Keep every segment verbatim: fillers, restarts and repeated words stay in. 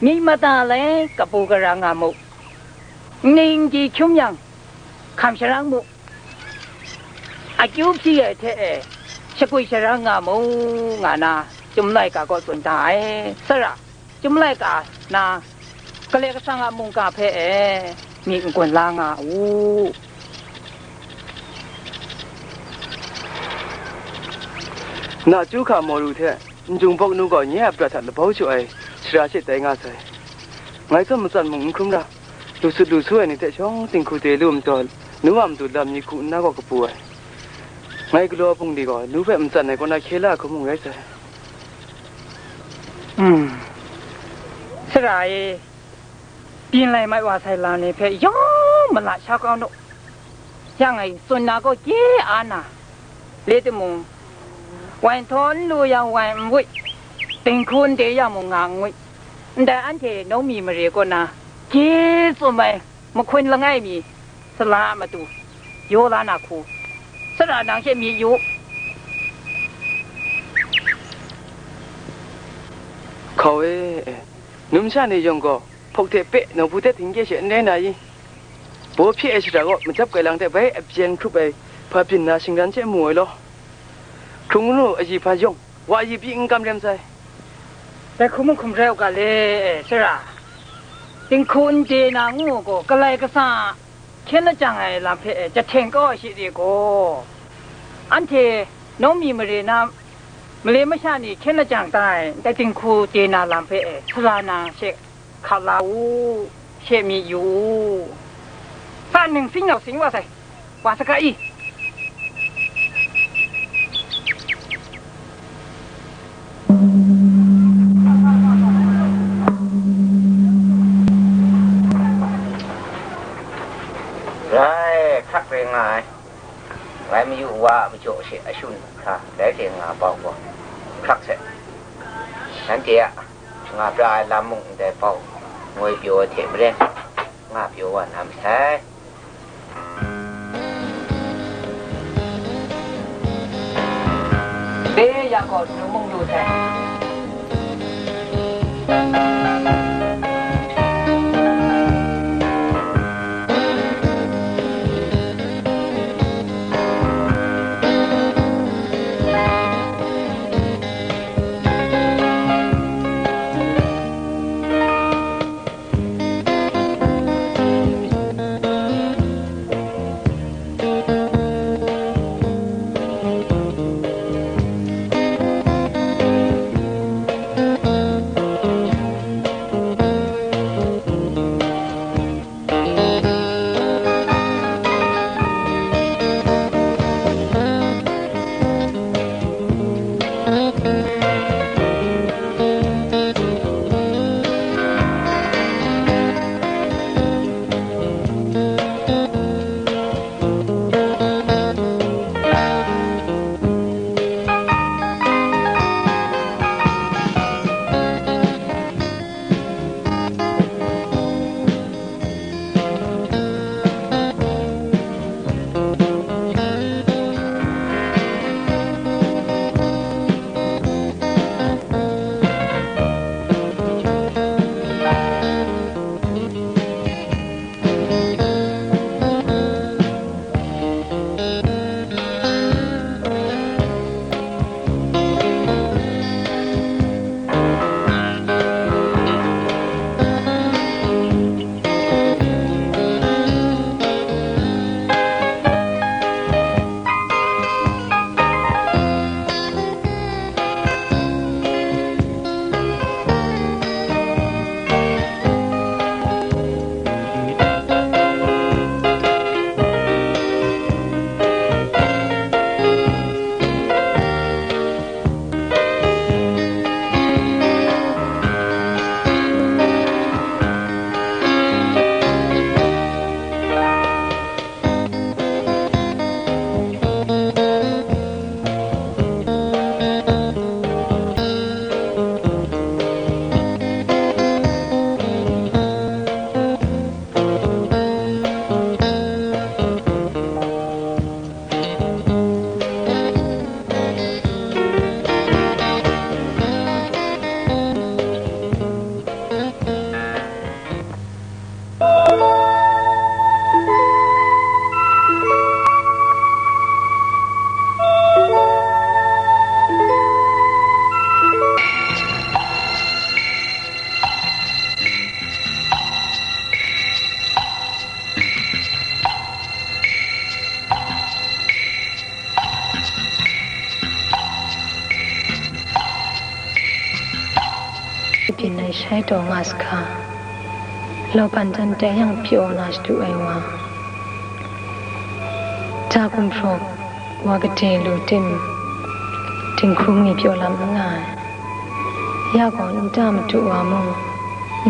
Myit mada lai kabu gara nga mu, nning di hkyum yang, hkam sharang mu, akyu hpyi ai hte e, shakwi sharang nga mu, nga na, Chyum laika gaw tsun da ai. Sara, Chyum laika na, Karai Kasang a mungga hpe e, myit n-gun la nga u. Nachyu hka Maru hte Njung Bawk nu gaw nye a prat hta labau jaw ai sara she tai nga sai. Ngai zawn matsan mung n hkrum ra, lu sut lu su ai ni hte shawng dinghku de lu ai majaw, nu a matu lam myit hku nna gaw kapu ai. Ngai galaw bungli gaw nu hpe matsan ai kaw na hkye la ai hkrum mung rai sai. Hmm. Sara e, byin lai mai wa sai lam ni hpe yawng mala sha kau nu. Yang e, tsun na gaw gye a na, le timung, wai nhtawm n lu yang wai n woi, dinghku n de yang mung nga n ngwi, ndai anhte nawng mi mare kaw na gye tsun ai mahkun langai mi sala a matu yaw la na hku, sara nang she myit yu. Hkau e, numsha ni yawng gaw hpawk hte pe, nawku hte htingkye she n rai na i? Baw hpye ai shara gaw majap gailang hte bai apyen hkrup ai hpa byin na shingran she mu ai law. Hkrung n lu ayi hpa yawng, wa ayi pyi n kam rem sai. Dai hkum hkum rai u ga le, sara. Dinghku n de na ngu gaw, Karai Kasang a hkyen lajang ai lam hpe jahten kau ai shi re gaw, anhte nawng mi mare na male masha ni hkyen lajang tai, dai dinghku de na lam hpe sara nang she hkap la u, she myit yu u. Sa ning sing nau sing wa sai, wa saga i. Rai, hkrak rai nga ai. Ngai mayu wa a majaw she ashun hkra dai hte nga bau gaw hkrak sai. Shanhte a nga pra ai lam mung ndai bau ngoi pyaw ai hte maren nga pyaw wa na masai. Pe ya gaw nu mung lu sai. taw nga sahka, lauban jan tai yang pyaw na shadu ai wa, ja gumhpraw wa gade lu tim, dinghku ngwi pyaw lam n nga ai. Ya gaw nta madu wa mung,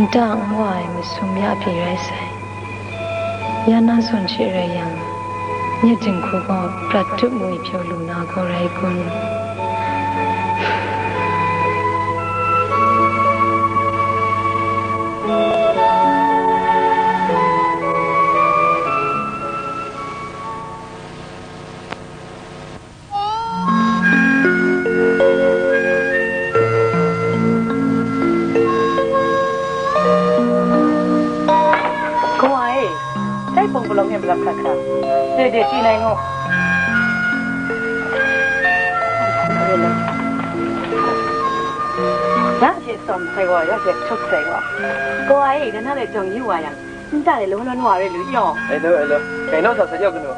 nta n wa ai masum ya pyi rai sai. Ya na zawn she rai yang, nye dinghku gaw prat tup ngwi pyaw lu na gaw rai kun? Kawa e, dai bawng palawng e malap hkra hkra, de de chyi nai ngu. Ya she tsawm sai gaw, ya she htuk sai gaw, kawa e, dai na le jawng yu wa yang, nta de law law wa re lu yaw. Ai nu, ai nu. Kai naw sa sa yaw kanu.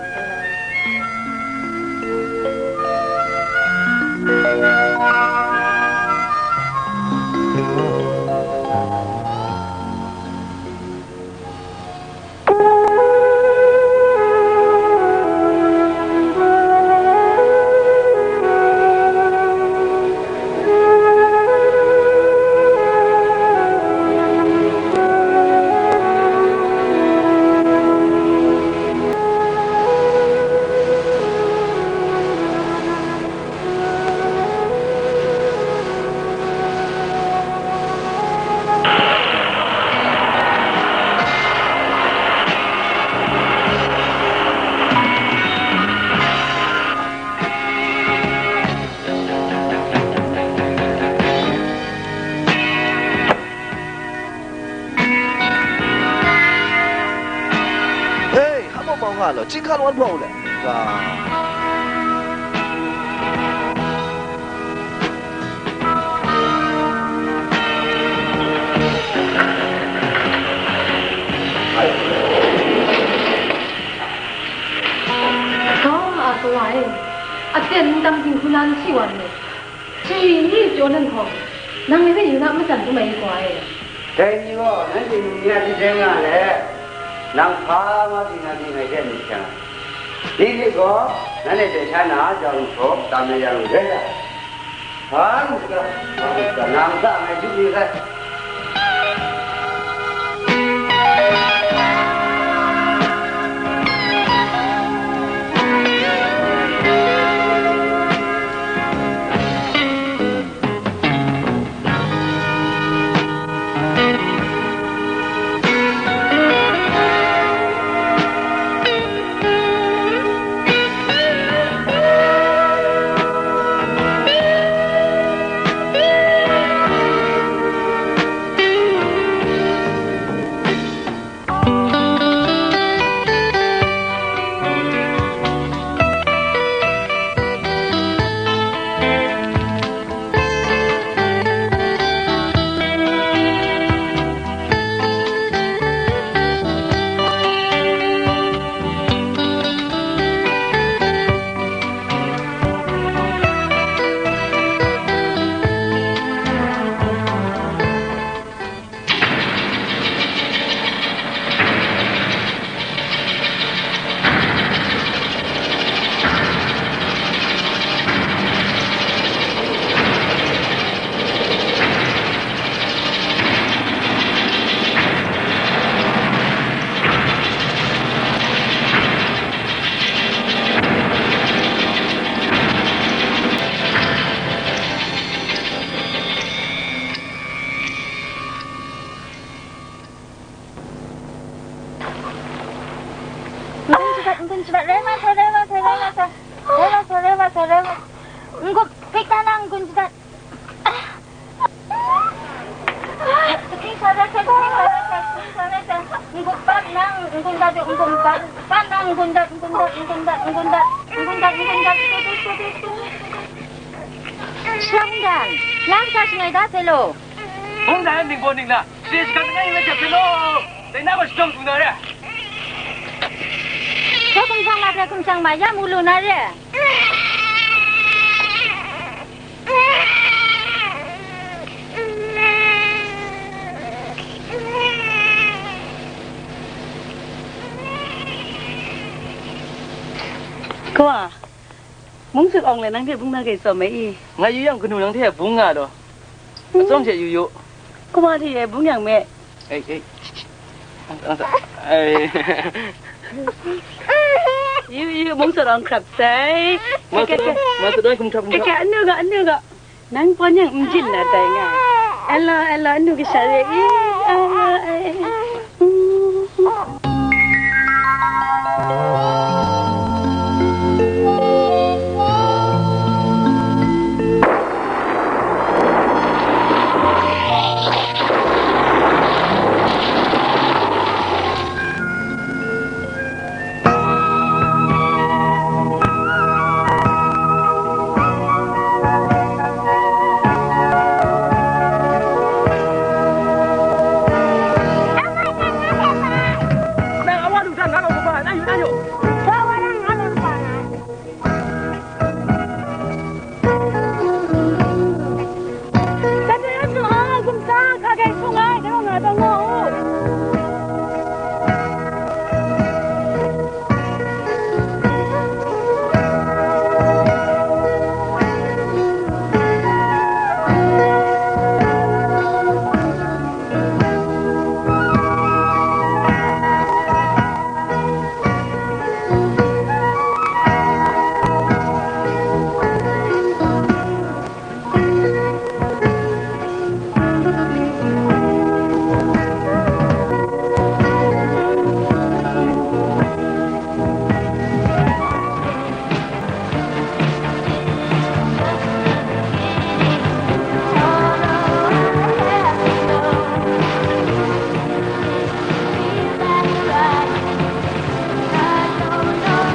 Hei, hpa mung mau nga law, chyinghka wan hpaw u le. Ga. Gaw nga a, kawa e, aten n tam dinghku la n si wa myit. Shi ni jaw nan hkawm, nang ni hpe yu na matsan hkrum ai ni gaw e. Dai ni gaw nanhte num ni a hte rai nga let, nang hpa nga byin na ni ngai hte myit shang, dai ni gaw nanhte hte sha na jang hkrum tam na yang rai ai. Hpa n myit ga, hpa n myit ga, nang hta ngai yu ni sai. N-gun shadat, n-gun shadat, rai wa sai, rai wa sai, rai wa sai, rai wa sai, rai wa sai, rai wa sai. N-gup, pik dan na n-gun shadat. N-gup bat nang, n-gun dat, n-gun bat, bat nang, n-gun dat, n-gun dat, n-gun dat, n-gun dat, n-gun dat, n-gun dat. Shang dan, nang sa shangai da sai law. Hpung dan, ning baw ning la. Shi shagan langai langai jep hte law, dai na gaw shadawng du na re. Hkawhkam shang ma hpe hkum shang ma, ya mu lu na re. Wa, mung sut awng le nang hte bung na grai tsawm ai i? Nga yu yang kanu nang hte bung nga law. Atsawm hte yu yu. Kuma hte e bung yang me. Ei, ei. Ang, ang, ei. Yu, yu, mung sut awng hkrap sai. Ma sut awng, ma sut awng, hkum hkrap, hkum hkrap. Kaka, anu ga, anu ga. Nang pawn yang n jin na dai nga. Ella, ella, anu kasha re i. Ella, eh.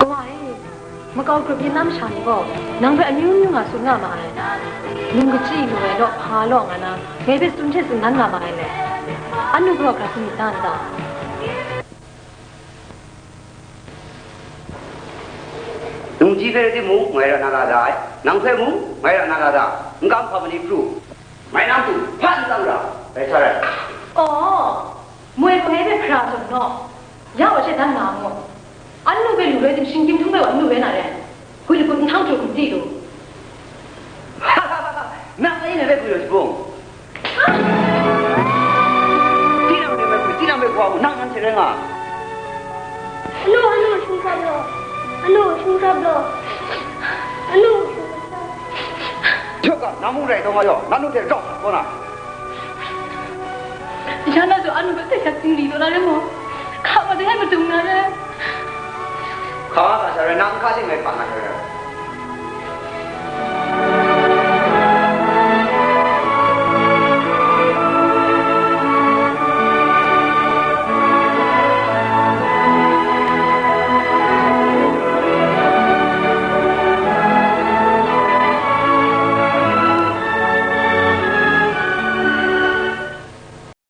Kawa e, makau grup yin na masha ni gaw, nang hpe amyu myu nga tsun nga ma ai. Num kachyi lu ai law, hpa law nga na, ngai hpe tsun hte tsun dan nga ma ai le. Anu gaw hkra hkum myit da n ta? Nungji hpe rai timung, ngai ra na la da ai. Nang hpe mung, ngai ra na la da. N kam hpa ma ni pru. Ngai nang htum hpa n tsang ra. Rai sa rai. Aw, moi gaw ngai hpe hkra zawn naw, ya wa she dan nga mu. Anu hpe lu rai tim, shinggyim htum rai wa n lu rai na re. Gwi lagut nhpang hkrum di lu. Nang ngai ngai hpe gwi law jabung. Tinang hpe ngai gwi, tinang hpe gwa mu, nang ngan hte rai nga. Anu, anu, shung sat law. Anu, shung sat law. Anu, shung sat. Hkyak ga, nang mung rai taw nga yaw, nang nu hte rau sat kau na. Ya na zaw, anu hpe hkyak singli taw na rai maw? Hka wa de, madung na rai. Hka nga hka sha rai, nang n hka sing ngai hpa nga sha rai.